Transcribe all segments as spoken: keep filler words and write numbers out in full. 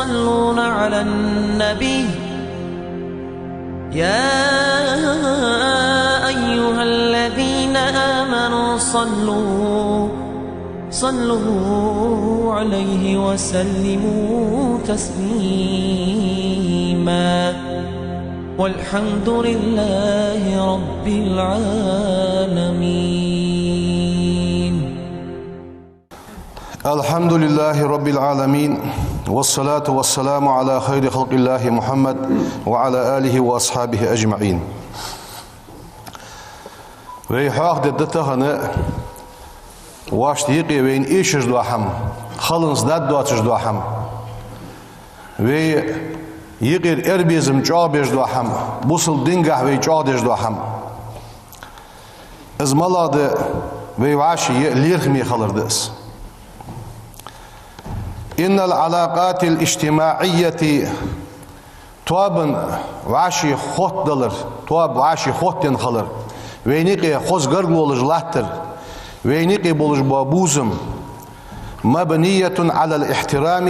يصلون على النبي، يا أيها الذين آمنوا صلوا، صلوا عليه وسلموا تسليما. والحمد لله رب العالمين. الحمد لله رب العالمين، والصلاة والسلام على خير خلق الله محمد وعلى آله وأصحابه أجمعين. Вай хьоахаде да тахан вайна юкъе вайна эшаш дола хӀама, халонца дад доацаш дола хӀама, вай юкъера ер безам чӀоагӀбеш дола хӀама, бусалба дингахьа вай чӀоагӀдеш дола хӀама. Из малагӀа да? Вай вӀаший лерхӀаме хилар да из. إن العلاقات الاجتماعية, тоабан вӀаший хоттадалар, тоаба вӀаший хоттаденна хилар, вайна юкъе хоза гаргалонаш латтар, вайна юкъе болаш бола безам, مبنية على الاحترام,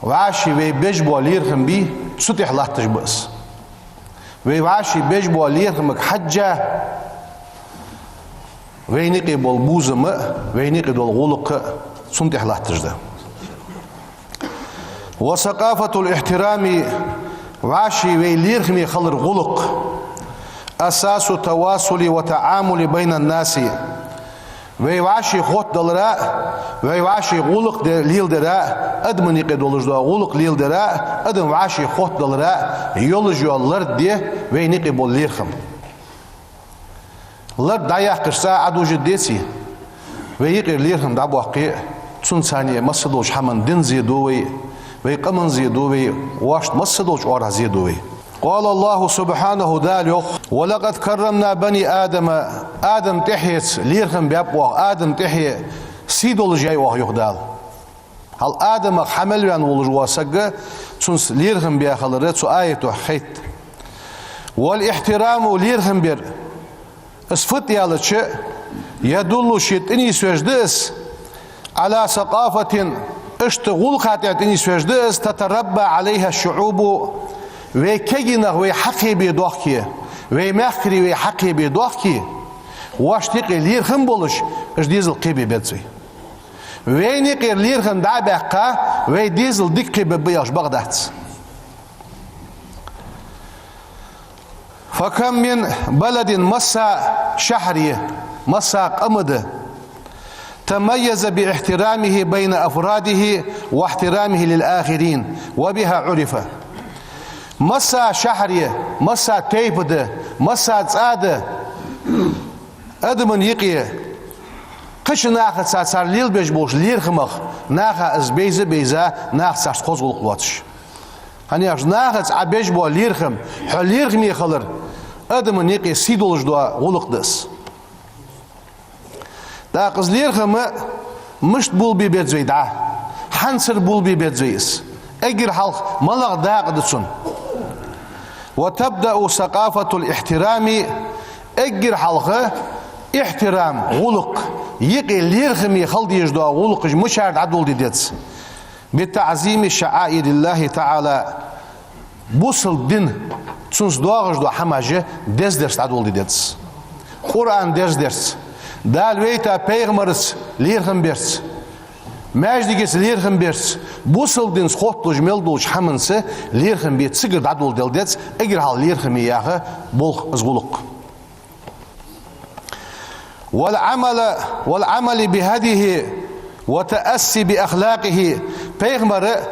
вӀаший вай беш бола лерхӀам бий, цу тӀа латташ ба из. Вай вӀаший беш бола лерхӀамага хьежжа, вайна юкъе бола безам а, вайна юкъе дола гӀулакх а цунна тӀа латташ да. وثقافة الاحترام, вӀаший вай лерхӀаме хилар гӀулакх, أساس التواصل والتعامل بين الناس. Вай вӀаший хоттадалара, вай вӀаший гӀулакх де-, леладара, адамашта юкъе долаш дола гӀулакх леладара, адам вӀаший хоттадалара йолаш йола лард я вайна юкъе бола лерхӀам. Лард дӀаяккхаш цӀа Ӏодужаш деций, вай юкъера лерхӀам дӀабоаккхе, цунца цхьана массадолча хӀаман дина зе ду вай, вай къаман зе ду вай, вӀашта массадолча оагӀорахьа зе ду вай. قال الله سبحانه, Дала йоах: ولقد كرمنا بني آدم, Адама тӀехьенца лерхӀам баьб оаха, Адама тӀехье сий долаш яьй оаха, йоах Дала. Хьал Адамах хьа мел ваьнна волаш вола саг, цунца лерхӀам баь хилар цу аятах хет. والاحترام, лерхӀам бар, из фуд аьлча, يدل, ше тӀанийсвеш да из, على ثقافة, иштта гӀулакха тӀа тӀанийсвеш да из, تتربى عليها الشعوب, вай кегий нах вай хьакхебе дохке, вай мехкарий вай хьакхебе дохке, вӀашта юкъе лерхӀам болаш, уж дезал кхебе беза вай. Вайна юкъера лерхӀам дӀа а баьккха, вай дезал дика кхебергба яхаш бакъ дац. فكم من بلد, масса шахьар я, масса къам да, تميز باحترامه بين أفراده واحترامه للآخرين وبها عرف. Масса шахьар я, масса тайпа да, масса цӀа да, адамашта юкъе кхыча нахаца цар лелабеш болча лерхӀамах наха из бейза а бейза, наха царца хоза гӀулакх лоацаш. ХӀана аьлча нахаца Ӏа беш бола лерхӀам, хьо лерхӀаме хилар, адамашта юкъе сий долаш дола гӀулакх да из. ТӀаккха из лерхӀам мишта болабе беза вай дӀа? Хьанцара болабе беза вай из? Эггара хьалха малагӀа дакъа да цун? وتبدأ ثقافة الاحترام, эггара хьалха ихьтирам, гӀулакх, юкъе лерхӀаме хила дезаш дола гӀулакхаш мичара дӀадоладе деза? بتعظيم شعائر الله تعالى. Бусалба дин, цунца доагӀаш дола хӀамаш деза дарца дӀадоладе деза. Къуръан деза дарца, Дала вайта пайхамарца лерхӀам барца, маьждигаца лерхӀам барца, бусалба динца хотталуш мел долча хӀаманца лерхӀам бе, цигара дӀадоладе деза эггара хьалха лерхӀаме яха болх, из гӀулакх. والعمل، والعمل بهديه والتأسي بأخلاقه. Пайхамара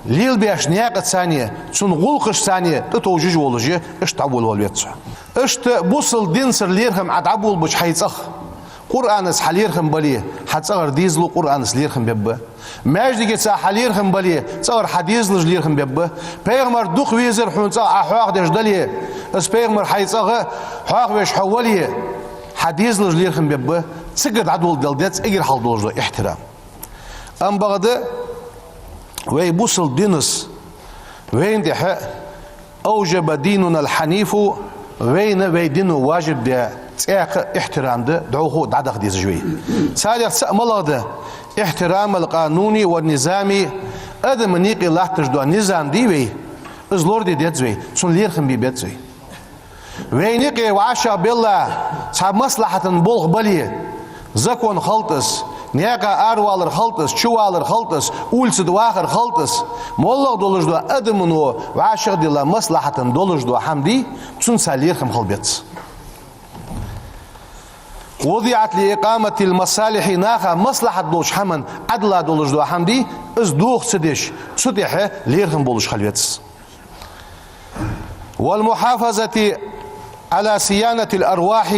лелабеш наькъаца, цун гӀулакхашца тӀатовжаш волаш, иштта дӀаволавала веза. Иштта бусалба динцара лерхӀам Ӏа дӀаболабича хьай цӀагӀа, Къуръанаца хьа лерхӀам бале, хьа цӀагӀара дезало Къуръанаца лерхӀам бергба. Маьждигаца хьа лерхӀам бале, цӀагӀара хьа дезалаша лерхӀам бергба. Пайхамар дукха везар хьона цӀагӀа Ӏа хьоахадеш дале, из пайхамар хьай цӀагӀа хьоахавеш хьо вале, хьа дезалаша лерхӀам бергба. Цигара дӀадоладе деза эггара хьалха долаш дола ихьтирам. Амма бакъда вай бусалба динас вайна тӀехьа أوجب ديننا الحنيف, вайна вай дино важиб даь цӀаькха ихьтирам да, дӀахо а дӀадаха дезаш вай. Царех цаӀ малагӀа да? احترام القانون والنظام Адамашта юкъе латташ дола низам дий вай, из лораде деза вай, цунна лерхӀам бе беза вай. Вайна юкъе вӀашагӀбелла цхьа маслахьата болх бале, закон хилда из, наькъа аравалар хилда из, чувалар хилда из, улица тӀа вахар хилда из, моллагӀа долаш дола адамо вӀашагӀделла маслахьата долаш дола хӀама дий, цунца лерхӀам хила беза. وضعت لإقامة المصالح, наха маслахьат долча хӀаман, Ӏадала долаш дола хӀама дий, из дохаца деш, цу тӀехьа лерхӀам болаш хила веза. والمحافظة على صيانة الأرواح,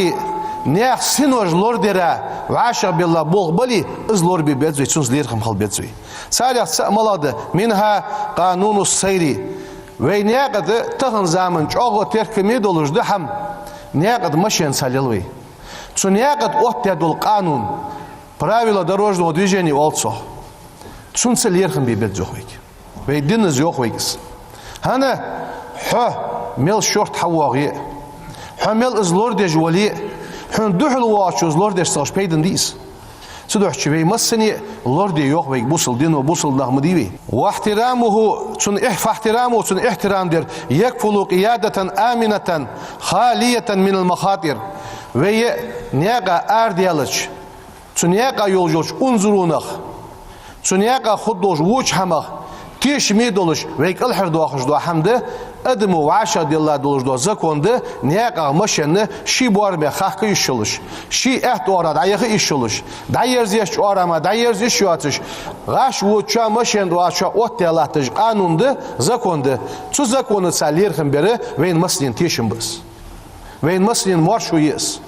наьха синош лорадара вӀашагӀбелла болх бале, из лорабе беза вай, цунца лерхӀам хила беза вай. Царех цаӀ малагӀа да: منها قانون السير. Вай наькъа тӀа тахан заман чӀоагӀа теркаме долаш да хӀама, наькъа тӀа машенаца лел вай. Цу наькъа тӀа оттадаь дола къанун, правила дорожного движения оал цох. Цунца лерхӀам бе беза йоах вайга. Вай дин из йоах вайга из. ХӀана? Хьо мел шортта хьавоагӀе а, хьо мел из лорадеш вале а, хьона духьал воагӀачо из лорадеш ца хилча пайдана дий из? Цудухьа вай массане а лораде йоах вайга бусалба дино, бусалба нах ма дий вай. واحترامه, цун ихь-, فاحترامه, цун ихьтирам дар, يكفل قيادة آمنة خالية من المخاطر. Вай наькъа арадаьлча, цу наькъа йолаш йолча унзарах, цу наькъа хургдолча воча хӀамах тешаме долаш, вай кӀалхардоахаш дола хӀама да, адамо вӀашагӀделла долаш дола закон да, наькъа машен ший боараме хахка йиш йолаш, ший аьтта оагӀора дӀаяха йиш йолаш, дӀаерзаеча оагӀора мара дӀаерза йиш йоацаш, гӀаш водачоа, машен тӀа вагӀачоа оттадаь латташ къанун да, закон да. Цу законаца лерхӀам бар вайна массанена тешам ба из. Вайна массанена моаршо я из.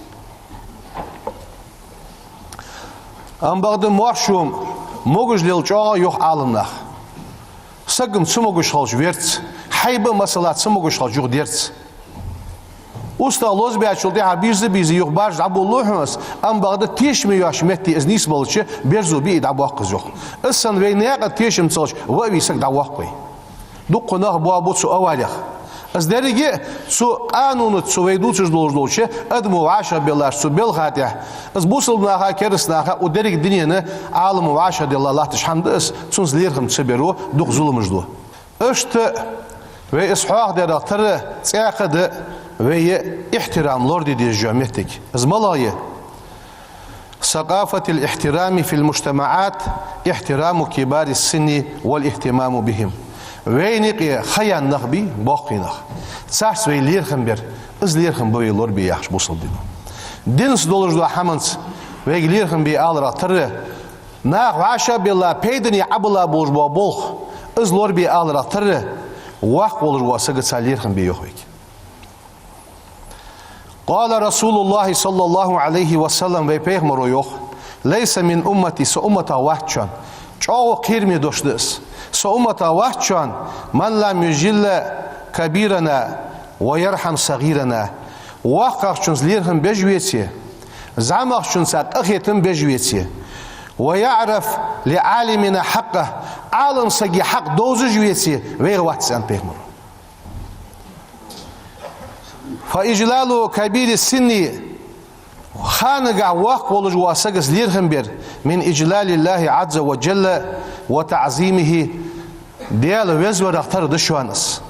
Амма бакъда моаршо могаш лела чӀоагӀа йоах Ӏаламнаха. Саг-м ца могаш хилча верз, хьайба а, масала, ца могаш хилча юха дерз. УстагӀа лозабаьчул тӀехьагӀа бийрза-бийрза юха баржа дӀаболалу хьона из, амма бакъда тешаме йолча метте из нийсбелча, берзо бе а дӀабоаккх из йоах. Из санна вай наькъа тӀа тешам ца хилча, ва а вий, саг дӀавоаккх вай. Дукха нах боагӀа ба цу аварех. Из деррига а цу къанунаца, цу вай дувцаш долаш долча, адамо вӀашагӀбеллача цу белха тӀа. Из бусалба наха, кераста наха, укх деррига дунен Ӏаламо вӀашагӀделла латташ хӀама да из, цунца лерхӀам ца бар дукха зуламаш ду. Иштта вай из хьоахадарах тара цӀаькха а да вай ихьтирам лораде дезаш йола моттиг. Из малагӀа я? ثقافة الاحترام في المجتمعات، احترام كبار السن والاهتمام بهم. Вайна юкъе ха яьнна нах бий, боккхий нах. Царца вай лерхӀам бар, из лерхӀам ба вай лорабе яхаш бусалба дино. Динца долаш дола хӀаманца вайга лерхӀам бе аларах тара, наха вӀашагӀбелла, пайдане Ӏобилла болаш бола болх, из лорабе аларах тара, воккха волаш вола сагаца лерхӀам бе йоах вайга. قال رسول الله صلى الله عليه وسلم, вай пайхамаро йоах: ليس من أمتي, са умматах вац шоана. ЧӀоагӀа кхераме дош да из. Са умматах вац шоана: من لم يجل كبيرنا ويرحم صغيرنا. ВоккхагӀчунца лерхӀам беш веце, зӀамагӀчунца къахетам беш веце, ويعرف لعالمنا حقه, Ӏалам сага хьакъ довзаш веце, вайх вац, аьннад пайхамаро. فإجلال كبير السن, ханагахьа воккха волаш вола сагаца лерхӀам бар, من إجلال الله عز وجل وتعظيمه, Даьла везаварах тара да шоана из.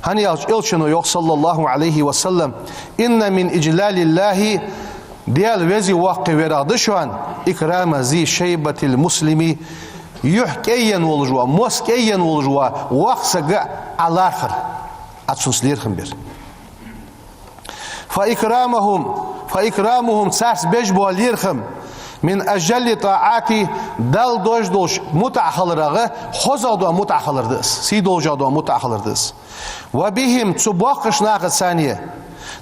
ХӀана аьлча Элчано йоах, صلى الله عليه وسلم: إن من إجلال الله, Даьла веза-воккха верах да шоана, إكرام ذي الشيبة المسلم, юхь кӀайенна волаш вола, мос кӀайенна волаш вола воккха саг Ӏа лархӀар, Ӏа цунца лерхӀам бар. فإكرامهم، فإكرامهم, царца беш бола лерхӀам, من أجل الطاعات, Далла деш долча мутӀахьа хиларах хозагӀа дола мутӀахьа хилар да из, сий долаш дола мутӀахьа хилар да из. وبهم, цу боккхача нахаца,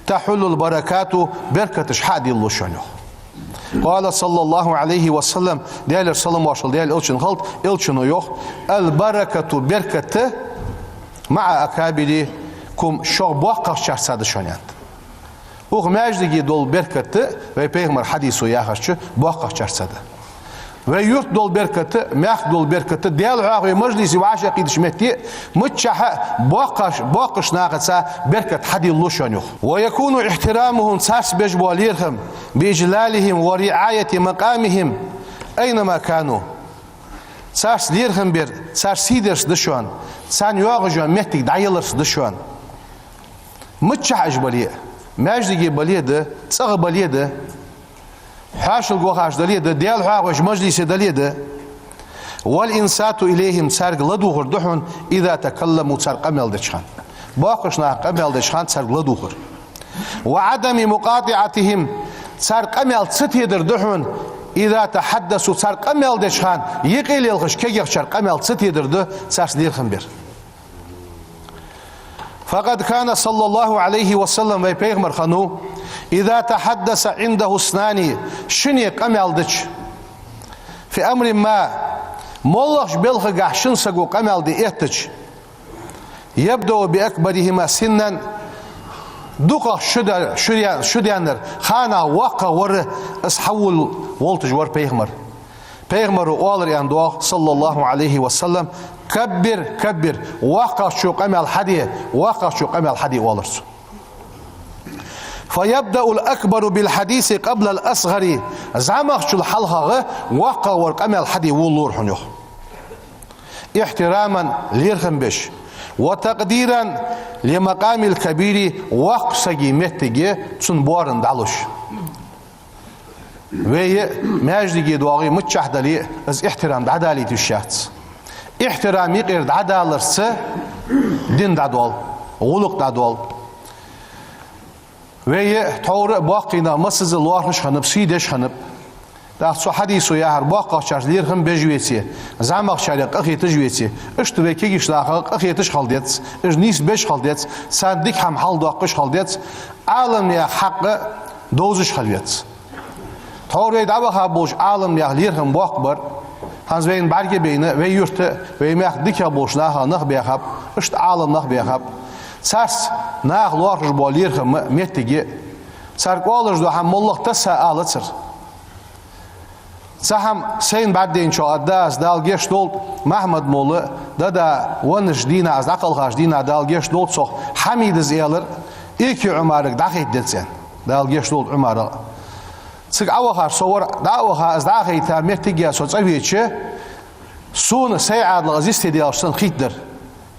تحل البركات, беркаташ хьадиллалу шоана, йоах. قال صلى الله عليه وسلم, Даьлера салам-моаршал Даьла Элчанна хилда, Элчано йоах: البركة, беркат, مع أكابركم, шух боккхагӀчарца да шоана, аьннад. Укх маьждиге дола беркат, вай пайхамара хьадисо яхача, боккхагӀчарца да. Вай юрта дола беркат, мехка дола беркат, Даьла хьоахаве мажлисе, вӀашагӀкхийтача метте, миччахьа боккхагӀ-, боккхача нахаца беркат хьадиллалу шоана, йоах. ويكون احترامهم, царца беш бола лерхӀам, بإجلالهم ورعاية مقامهم أينما كانوا. Царца лерхӀам бар, цар сий дарца да шоана, царна йоагӀаш йола моттиг дӀаяларца да шоана. Миччахьа уж бале а, маьждиге бале а да, цӀагӀа бале а да, хьоашалга вахаш дале а да, Даьла хьоахавеш мажлисе дале а да. والإنصات إليهم, царга ладувгӀар да хьона, إذا تكلموا, цар къамаьл деча хана. Боккхача наха къамаьл деча хана царга ладувгӀар. وعدم مقاطعتهم, цар къамаьл ца тедар да хьона, إذا تحدثوا, цар къамаьл деча хана, юкъе лелхаш кагийчар къамаьл ца тедар да, царца лерхӀам бар. فقد كان صلى الله عليه وسلم, вай пайхамар хиннав, إذا تحدث عنده اثنان, шинне къамаьл дича, في أمر ما, моллагӀча балхагахь шин саго къамаьл де эттача, يبدأ بأكبرهما سنا, дукхагӀа шу да-, шу я-, шу даьннар, ханах воккхагӀа вар, из хьавола волташ вар пайхамар. Пайхамара оалар аьнна доагӀа, صلى الله عليه وسلم: كبر، كبر, воккхагӀчо къамаьл хьаде, воккхагӀчо къамаьл хьаде, оалар цо. فيبدأ الأكبر بالحديث قبل الأصغر, зӀамагӀчул хьалхагӀа воккхагӀвар къамаьл хьаде волалора хьона, йоах. احتراما, лерхӀам беш, وتقديرا لمقام الكبير, воккхача сага моттиг цун боарам дӀалуш. Вай маьждиге доагӀе, миччахьа дале а, из ихьтирам дӀадалийта йиш яц. Ихьтирам юкъера дӀадаларца ди дӀадоал, гӀулакх дӀадоал. Вай тхьовра а боккхий нах массаза лоархӀаш хиннаб, сий деш хиннаб. ТӀаккха цу хьадисо яхар, боккхагӀчарца лерхӀам беш веце, зӀамагӀчарех къахеташ веце, иштта вай кагийча нахах къахеташ хила деза, уж нийса беш хила деза, царна дика хӀама хьалдоаккхаш хила деза, Ӏаламнаьха хьакъ довзаш хила веза. Тхьовра вай дӀаваха болча Ӏаламнаьха лерхӀам боккха бар. ХӀанз вайна бӀаргабайна, вай юрта, вай мехка дикагӀа болча нахах нах баьхаб, иштта Ӏаламнах баьхаб. Царца наха лоархӀаш бола лерхӀам моттиге, царга оалаш дола хӀама моллагӀа тасса алацар. Цхьа хӀама сайна бӀаргадайначох аргда аз, Дала гешт долда, Махьмад-молла, да-да, веннача дийнахьа, аз дӀакхелхача дийнахьа, Дала гешт долда цох, Хьамидас аьлар, Икий Ӏумарага дӀахайта деза аьнна. Дала гешт долда Ӏумарага. Цига Ӏовахар со вар, дӀа а ваха, аз дӀа а хайта, моттиге со цӀавеча, сона сай Ӏаьдалах аз йисте даьлча санна хийтадар.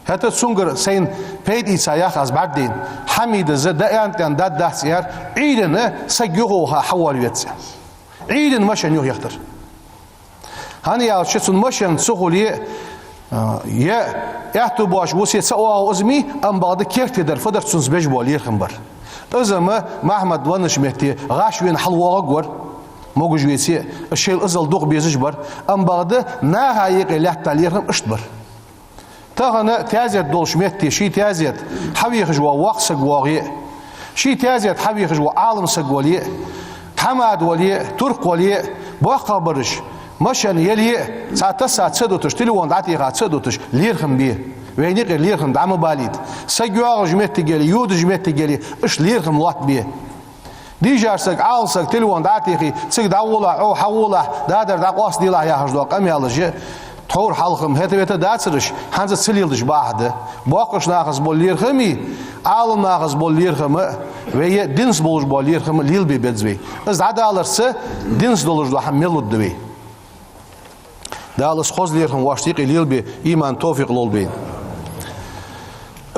ХӀаьта цунгара сайна пайда ийца ях аз бӀаргадайна. Хьамидас да аьнна тӀа даьдац аьлар, Ӏуйрийна саг юха ваха хьавоалаве веза. Ӏуйрийна машен юха яхийтар. ХӀана аьлча цун машен ца хуле, а, е аьттув боацаш вусе ца оагӀув из ма, амма бакъда керте дар фу дар цунца беш бола лерхӀам бар. Из-м Махьмад веннача метте гӀаш вена хьалвоагӀаргвар, могаш веце а, шоайла иззал дукха безаш бар, амма бакъда наха юкъе лаьтта лерхӀам иштта бар. Тахан таьзет долча метте ший таьзет хьавехаш вола воккха саг воагӀе а, ший таьзет хьавехаш вола Ӏалам саг вале а, тхьамада вале а, туркх вале а, боккхагӀбараш, машен яле а, цхьа тасса ца дуташ, телефон дӀатеха ца дуташ, лерхӀам бе. Вайна юкъера лерхӀам дӀа ма балийта. Саг йоагӀача метте яле, йодача метте яле, иштта лерхӀам лоаттабе. Дийшача сага, Ӏалам сага телефон дӀатехе, цига дӀагӀолахь, Ӏо хьагӀолахь, дадар дӀакъоастаделахь яхаш дола къамаьлаш а, тхьовра хьалха-м хӀета-вета дацар уж, хӀанз а ца леладеш бахьа да. Боккхача нахаца бола лерхӀам а, Ӏаламнахаца бола лерхӀам а, вай динца болаш бола лерхӀам а лелабе беза вай. Из дӀадаларца динца долаш дола хӀама мел лургда вай. Дала из хоза лерхӀам вайна юкъе лелабе иман, товфикъ лолда вайна.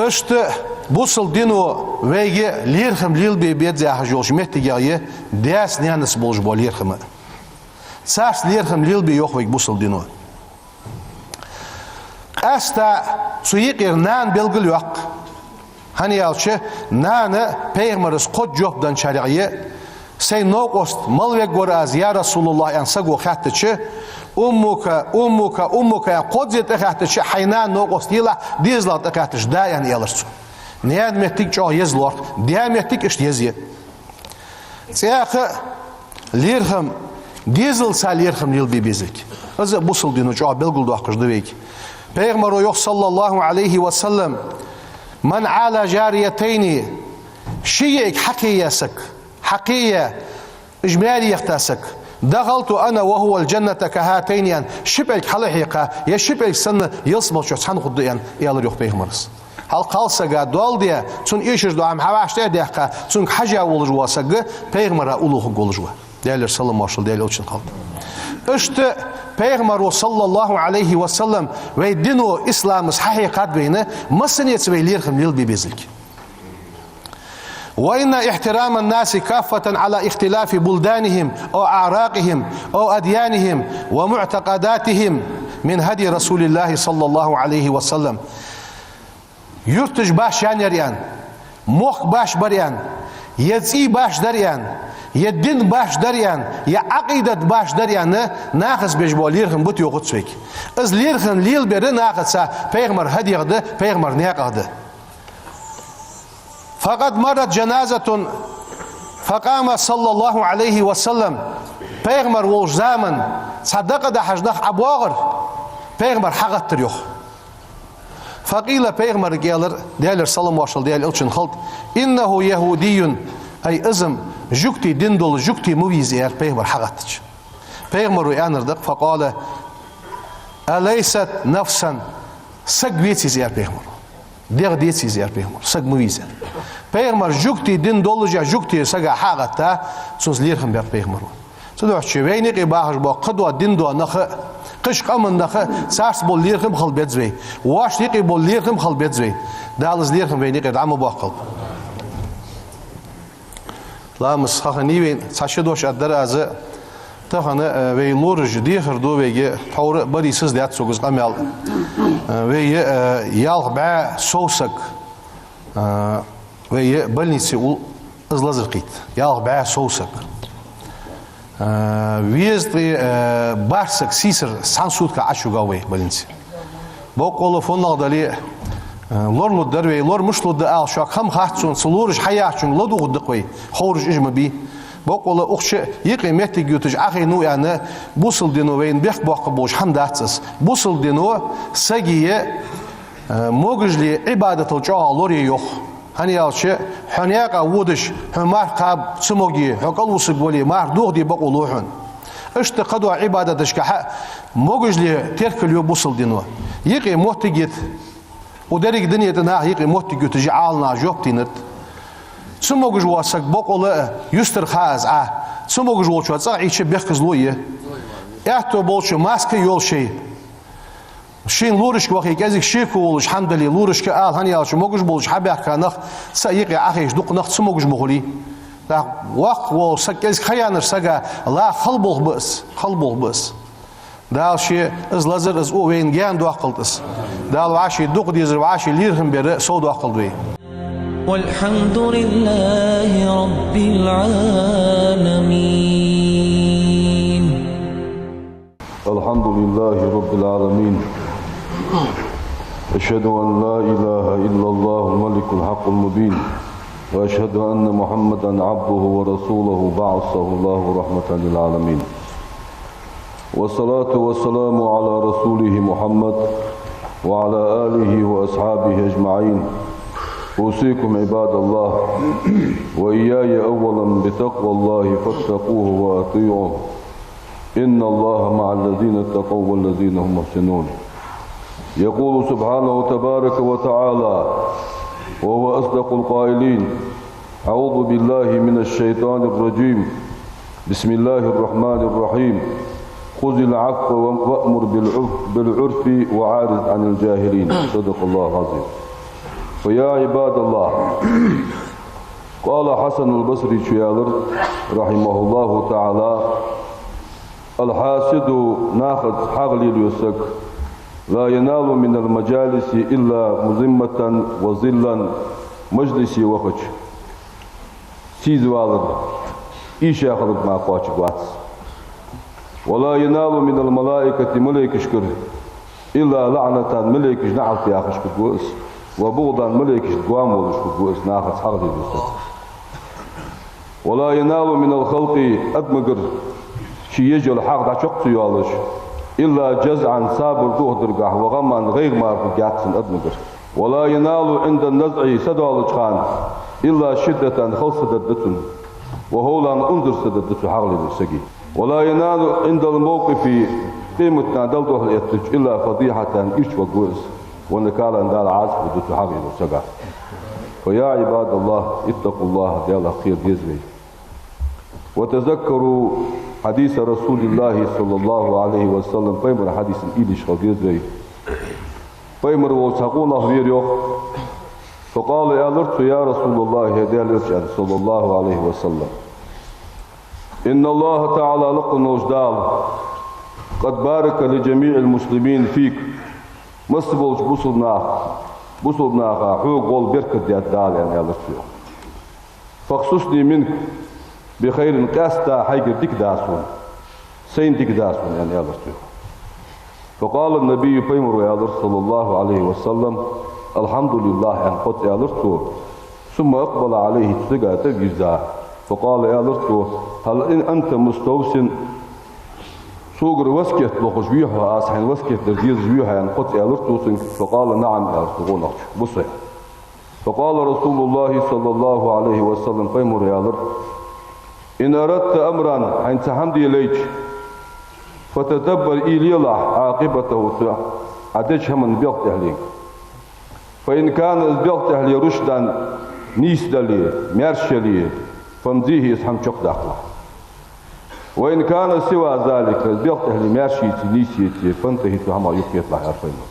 Иштта бусалба дино вайга лерхӀам лелабе беза яхаш йолча моттигех я даьца-наьнаца болаш бола лерхӀам а. Царца лерхӀам лелабе йоах вайга бусалба дино. Къаьстта цу юкъера нана белгалйоаккх. ХӀана аьлча, нана пайхамара кхозза жоп денначарех я, сай новкъост мала вергвар аз, я РасулаллахӀ, аьнна саго хаьттача, уммука, уммука, уммука, аьнна кхозза тӀахаьттача, хьай нана новкъост елахь, дезалах тӀахаьттача, да, аьнна, аьлар цо. Наьна моттиг чӀоагӀа еза лоархӀ, даь моттиг иштта еза я. ЦӀаькха а лерхӀам, дезалца лерхӀам лелабе беза вайга. Из а бусалба дино чӀоагӀа белгалдоаккхаш да вайга. Пайхамара йоах, صلى الله عليه وسلم: من عال جاريتين, ши йиӀиг хьакхеяь саг, хьакхеяь, уж маьре яхийта саг, دخلت أنا وهو الجنة كهاتين, аьнна, ши пӀелг хьалхьекха, е ши пӀелг санна ялсмала чу цхьана хургда, аьнна, аьлар йоах пайхамара. Хьалха кхалсаг а доал де, цунна эшаш дола хӀама хьавӀашта а даьккха, цунга хьежа волаш вола саг пайхамара уллув хургволаш ва. Даьлера салам-моаршал Даьла Элчанна хилда. Иштта Пайхамаро, саллаллахӀу Ӏалайхи ва саллам, вай дино, исламо хьахьекхад вайна, массанеца вай лерхӀам лелабе безилга. وإن احترام الناس كافة على اختلاف بلدانهم أو أعراقهم أو أديانهم ومعتقداتهم من هدي رسول الله صلى الله عليه وسلم. Юрташ башха яр аьнна, мохк башха бар аьнна, е цӀий башха дар аьнна, е дин башха дар аьнна, е Ӏакъидат башха дар аьнна, нахаца беш бола лерхӀам бут йохуц вайга. Из лерхӀам лелабер нахаца Пайхамара хьадех да, Пайхамара наькъах да. فقد مرت جنازة فقام صلى الله عليه وسلم. Пайхамар волча заман цхьа дакъа дахьаш нах ӀобоагӀар, Пайхамар хьагӀаттар йоах. فقيل, Пайхамарга аьлар, Даьлера салам-моаршал Даьла элчанна хилда: إنه يهودي, ай, из-м жугтий дин дола жугти ма вий из, аьлар Пайхамар хьагӀаттача. Пайхамаро аьннар да-кх: فقال: أليست نفسا, саг веций из, аьлар Пайхамаро. ДегӀ деций из, аьлар Пайхамаро, саг ма вий из. Пайхамар жугтий дин долаш а жугтий сага хьагӀатта, цунца лерхӀам баьб Пайхамаро. Цудухьа вайна юкъе бахаш бола кхыдола дин дола нах а, кхыча къаман нах а, царца бола лерхӀам хила беза вай. Воашта юкъе бола лерхӀам хила беза вай. Дала из лерхӀам вайна юкъера дӀа ма боаккхалба. Ламаз хьахиннай вайна, цхьа ши дош а дар аз, тахан, э, вай лораша дехар ду вайга, тхьовра а барий саз даьд сога из къамаьл. Э, вай, э, ялх бӀаь сов саг, э, вай больнице ул, из лазар кхийтта. Ялх бӀаь сов саг. Э, везткъеи, э, бархӀ саг сийсара цхьан сутка ӀочуйоагӀа вай больнице. Боккъала фуннагӀа дале а, э, лор лургдар вай, лор мишта лургда ала шуга хӀама хац сона, цу лораша хьаяхачунга ладувгӀаргда-кх вай, ховраш уж ма бий. Боккъала укх чу юкъе моттиг юташ Ӏохайна ва аьнна, бусалба дино вайна бехк боаккхаргболаш хӀама дац из. Бусалба дино сага, э, могашале Ӏибадатал чӀоагӀа лорае йоах. ХӀана аьлча, хьо наькъа водаш, хьо марха кхаба ца моге, хьо кӀалвусаргвале, марха дохаде бокъо лу хьона. Иштта кхыдола Ӏибадаташкахьа могашале теркалйо бусалба дино. Юкъе моттиг йита, укх деррига дунен тӀа наха юкъе моттиг юташ Ӏаламнаха жоп деннад. Ца могаш вола саг бокъала а юстара ха из Ӏа. Ца могаш волчоа цӀагӀа Ӏийча бехказло я. Аьттув болчо маска йолаш ший. Шийна лорашка вахе кӀезига шеко волаш хӀама дале, лорашка ала, хӀана аьлча могаш болаш хьабаьхка нах, цаӀ юкъе Ӏохайша дукха нах ца могаш ма хулий. ТӀаккха воккха вола саг, кӀезига ха яьннача сага ла хала болх ба из, хала болх ба из. Дала ше из лазар, из у вайна гаьна доаккхалда из. Дала вӀаший дукха дезар, вӀаший лерхӀам бер совдоаккхалда вай. والحمد لله رب العالمين. الحمد لله رب العالمين. أشهد أن لا إله إلا الله الملك الحق المبين، وأشهد أن محمدا عبده ورسوله بعثه الله رحمة للعالمين. والصلاة والسلام على رسوله محمد وعلى آله وأصحابه أجمعين. أوصيكم عباد الله وإياي أولا بتقوى الله فاتقوه وأطيعوه. إن الله مع الذين اتقوا والذين هم محسنون. يقول سبحانه تبارك وتعالى وهو أصدق القائلين: أعوذ بالله من الشيطان الرجيم. بسم الله الرحمن الرحيم. خذ العفو وأمر بالعف-، بالعرف وأعرض عن الجاهلين. صدق الله العظيم. فيا عباد الله، قال الحسن البصري, цо аьлар, رحمه الله تعالى: الحاسد, нахаца хьагӀ лелайо саг, لا ينال من المجالس إلا مذمة وذلا. Мажлисе вахача, сийза валар, ийша хилар мара кхоачаргвац. ولا ينال من الملائكة, малейкашкара, إلا لعنة, малейкаша наӀалт яхаш хургва из, وبغضا, малейкашта гоама волаш хургва из, нахаца хьагӀ лелайо саг. ولا ينال من الخلق, адамагара ший еш йола хьагӀ дӀачакх ца йоалаш, إلا جزعا, сабар дохадаргахьа, وغما, гӀайгӀа мара хургьяц цун адамагара. ولا ينال عند النزع, са доалача хана, إلا شدة, хала са даргда цунна, وهولا, унзара са даргда цу хьагӀ лелача сага. ولا ينال عند الموقف, къематдийнахьа Далла духьал эттача, إلا فضيحة, ирча варгва из, ونكالا, Дала Ӏазап лургда цу хьагӀ лелача сага. فيا عباد الله، اتقوا الله, Далах кхера деза вай. وتذكروا حديث رسول الله صلى الله عليه وسلم, пайхамара хьадис ийла йиш хила деза вай. Пайхамар волча цхьа къонах вера, йоах. فقال, аьлар цо: يا رسول الله, хӀай Даьла элча, аьнна, صلى الله عليه وسلم. إن الله تعالى, лакха волча Дала, قد بارك لجميع المسلمين فيك. Масса болча бусалба наха, бусалба наха хьога гӀолла беркат даьд Дала, аьнна, аьлар цо, йоах. فاخصصني منك بخير, къаьстта хьайгара дика да сона, сайна дика да сона, аьнна, аьлар цо, йоах. فقال النبي, пайхамара аьлар, صلى الله عليه وسلم: الحمد لله, аьнна, хоц аьлар цо. ثم أقبل عليه, цу сага тӀавийрза. فقال, аьлар цо: هل أنت مستوصٍ؟ Согара васкет лохаш вий хьо, аз хьайна васкет дар дезаш вий хьо, аьнна, хоц аьлар цо цунга. فقال: نعم, аьлар цу къонахчо, ва со. فقال رسول الله صلى الله عليه وسلم, пайхамара аьлар: إن أردت أمرا, хьайна цхьа хӀама де лайча, فتدبر, уйла елахь, عاقبته, цо Ӏа деча хӀаман белха тӀехьленга. فإن كان, из белха тӀехьле, رشدا, нийса дале, маьрша яле, فامضه, из хӀама чакхдаккхалахь. وإن كان سوى ذلك, из белха тӀехьле маьрша еце, нийса еце, فانته, цу хӀамах юхакхеталахь, аьлар пайхамара.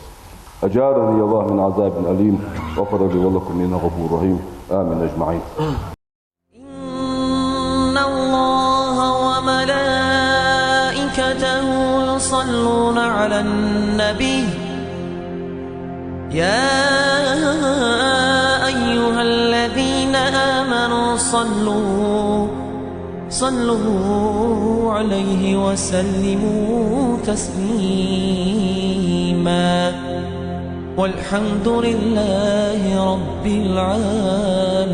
أجارني الله من عذاب أليم، غفر لي ولكم، إنه غفور رحيم. آمين أجمعين. إن الله وملائكته يصلون على النبي، يا أيها الذين آمنوا صلوا، صلوا عليه وسلموا تسليما. والحمد لله رب العالمين.